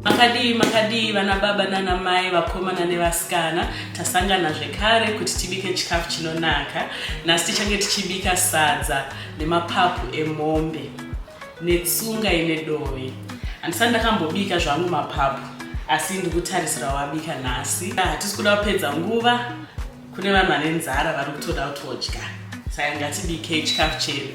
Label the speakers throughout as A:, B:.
A: Makadii makadii vana baba nana mai vakomana nevasikana tasangana zvekare kuti tibike chikafu chinonaka. Nhasi tichange tichibika sadza nemapapu emombe netsunga ine dovi. Handisati ndakambobika zvangu mapapu asi ndikutarisira wabika nhasi. Hatisi kuda kupedza nguva kune vanhu vane nzara vari kutoda kutodya saka ngatibikei chikafu chedu.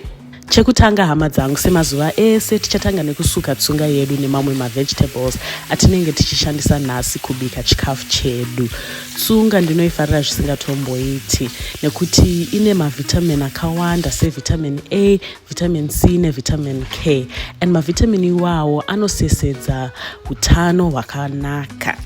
A: Chekutanga hama dzangu, semazuva ese tichatanga nekusuka tsunga yedu nemamwe mavegetables atinenge tichishandisa nhasi kubika chikafu chedu. Tsunga ndinoifarira zvisingatomboiti nekuti ine mavitamin akawanda sevitamin A, vitamin C nevitamin K and mavitamin iwawo anosesedza utano hwakanaka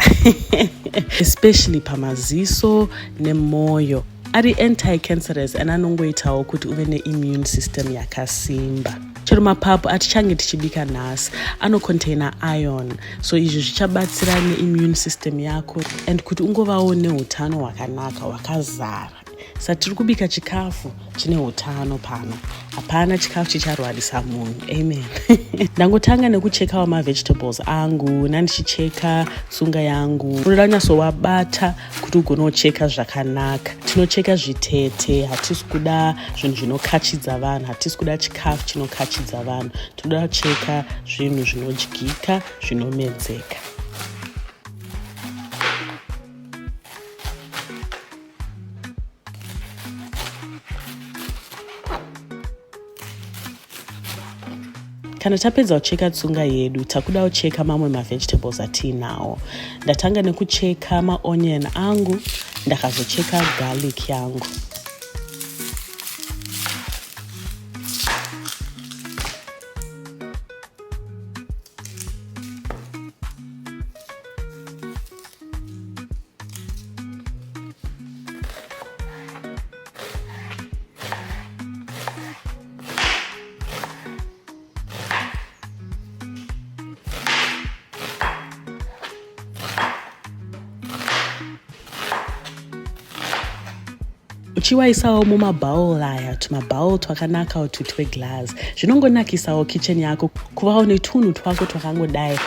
A: especially pamaziso nemwoyo. Ari anti-cancerous and anongoitawo kuti uve neimmune system yakasimba. Chero mapapu atichange tichibika nhasi anocontaina iron, so izvi zvichabatsira neimmune system yako and kuti ungovawo neutano hwakanaka hwakazara. Sa tiri kubika chikafu chine utano pano, hapana chikafu chicharwarisa munhu, amen. Ndangotanga nekuchekawo mavegetables angu nandichicheka tsunga yangu. Unoda kunyatsowabata kuti ugone kucheka zvakanaka. Tinocheka zvitete, hatisi kuda zvinhu zvinokachidza vanhu, hatisi kuda chikafu chinokachidza vanhu. Tinoda kucheka zvinhu zvinodyika zvinomedzeka. Kana tapedza kucheka tsunga yedu, takuda kucheka mamwe mavegetables atiinawo. Ndatanga nekucheka maonion angu, ndakazocheka garlic yangu. Uchiwaisawo mumabhaul aya, tumabhaul twakanaka utu tweglass. Zvinongonakisawo kitchen yako kuvawo netunhu twako twakangodai.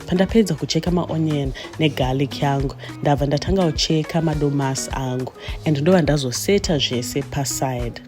A: Pandapedza kucheka maonion negarlic yangu, ndabva ndatanga kucheka madomasi angu and ndobva ndazoseta zvese paside.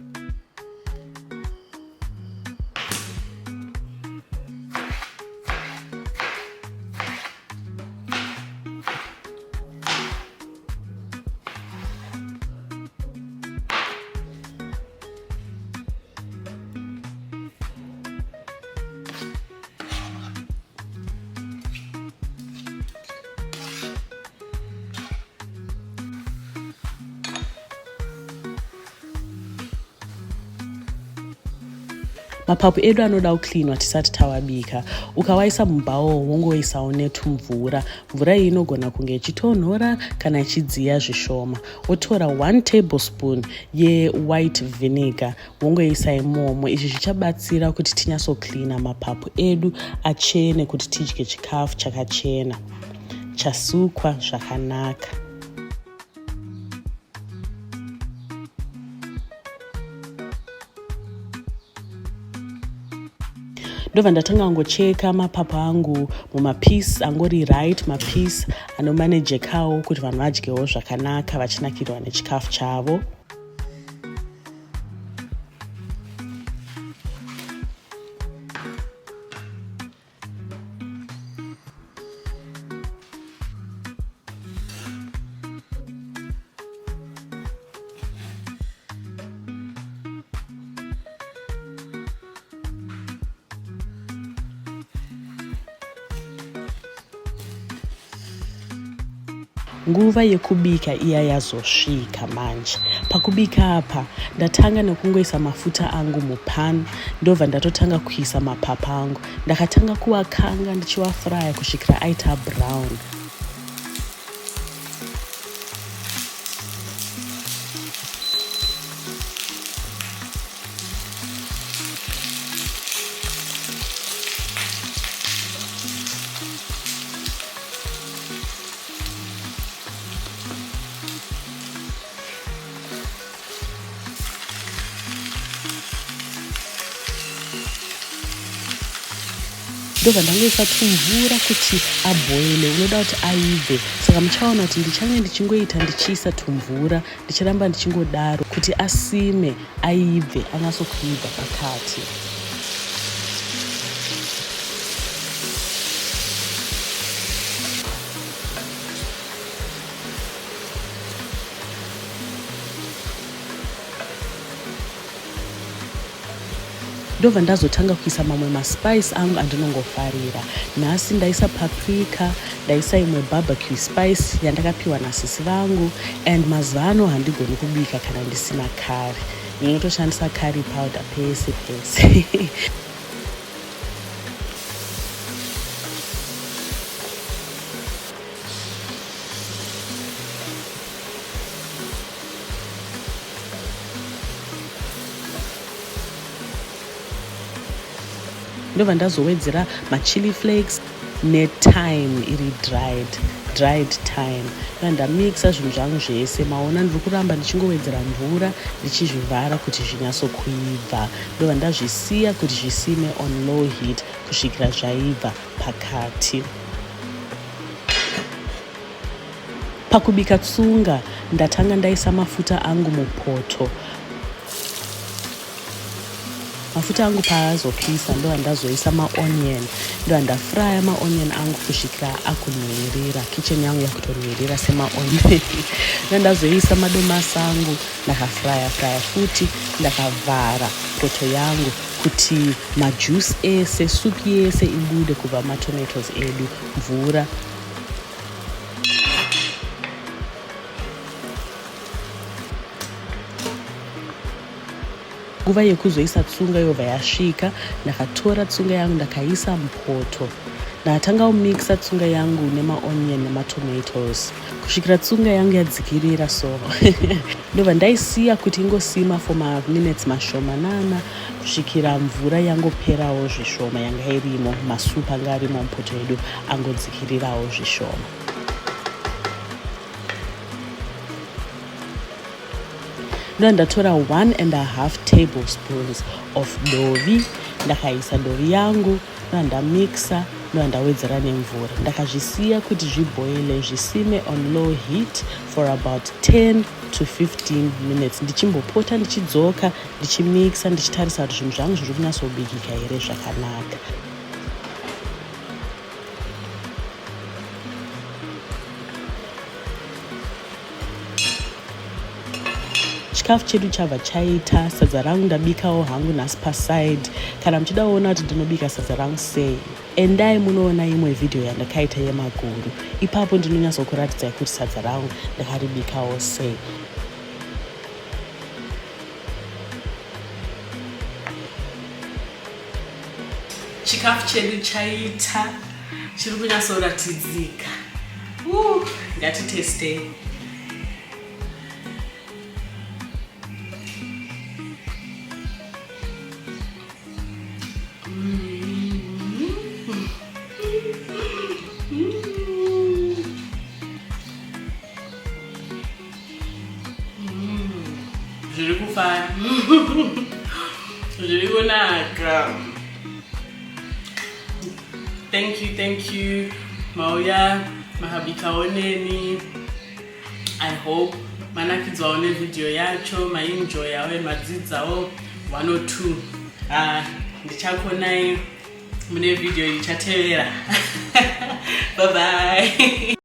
A: Mapapu edu anoda kucleanwa tisati tawabika. Ukawaisa mubhawo wongoisawo netumvura. Mvura iyi inogona kunge ichitonhora kana ichidziya zvishoma. Wotora 1 tablespoon yewhite vinegar wongoisa imomo. Izvi zvichabatsira kuti tinyatsocleana mapapu edu achene kuti tidye chikafu chakachena chasukwa zvakanaka. Ndobva ndatanga kungocheka mapapu angu mumapiece angori right, mapiece anomanejekawo kuti vanhu vadyewo zvakanaka vachinakirwa nechikafu chavo. Nguva yekubika iya yazosvika manje. Pakubika apa ndatanga nekungoisa mafuta angu mupan, ndobva ndatotanga kuisa mapapa angu. Ndakatanga kuwakanga ndichiwafraya kusvikira aita brown. Ndobva ndangoisa tumvura kuti abhoile, unoda kuti aibve, saka muchaona kuti ndichange ndichingoita ndichiisa tumvura, ndichiramba ndichingodaro kuti asime aibve, anyatsokuibva pakati. Ndobva ndazotanga kuisa mamwe maspice angu andinongofarira. Nhasi ndaisa paprika, ndaisa imwe barbecue spice yandakapiwa nasisi vangu, and mazuva ano handigoni kubika kana ndisina curry. Ndinotoshandisa curry powder pese pese. Ndobva ndazowedzera machili flakes netime iri dried dried thyme. Ndobva ndamixa zvinhu zvangu zvese. Maona ndiri kuramba ndichingowedzera mvura ndichizvivhara kuti zvinyatsokuibva. Ndobva ndazvisiya kuti zvisime on low heat kusvikira zvaibva pakati. Pakubika tsunga ndatanga ndaisa mafuta angu mupoto. Mafuta angu paazopisa ndobva ndazoisa maonion, ndobva ndafraya maonion angu kusvikira akunhuhwirira, kitchen yangu yakutonhuhwirira semaonion. Ndobva ndazoisa madomasi angu ndakafraya fraya futi, ndakavhara poto yangu kuti majuice ese, soup yese ibude kubva matomatoes edu, mvura. Nguva yekuzoisa tsunga yobva yasvika. Ndakatora tsunga yangu ndakaisa mupoto. Ndakatanga kumixa tsunga yangu nemaonion nematomatoes kusvikira tsunga yangu yadzikirira so. Ndobva ndaisiya kuti ingosima for maminutes mashomanana kusvikira mvura yangoperawo zvishoma yanga irimo, masupu anga arimo mupoto yedu angodzikirirawo zvishoma. Ndoda ndatora 1.5 tablespoons of dovi, ndakaisa dovi yangu, ndoda ndamixa, ndoda ndawedzera nemvura. Ndakazvisiya kuti zviboile, zvisime on low heat for about 10 to 15 minutes, ndichimbopota ndichidzoka ndichimixa, ndichitarisa kuti zvinhu zvangu zviri kunyatsobikika here zvakanaka. Chikafu chedu chabva chaita. Sadza rangu ndabikawo hangu nhasi paside. Kana muchida kuona kuti ndinobika sadza rangu sei, endai munoona imwe vhidhiyo yandakaita yemaguru. Ipapo ndinonyatsokuratidzai kuti sadza rangu ndakaribikawo sei. Chikafu chedu chaita, chiri kunyatsoratidzika. Ngatitestei. Zviri kufara, zviri kunaka. Thank you, thank you mauya makabikawo neni. I hope manakidzwawo nevhidhiyo yacho, mainjoyawo and madzidzawo 1 or 2. Ndichakuonai mune vhidhiyo ichatevera. Bye bye.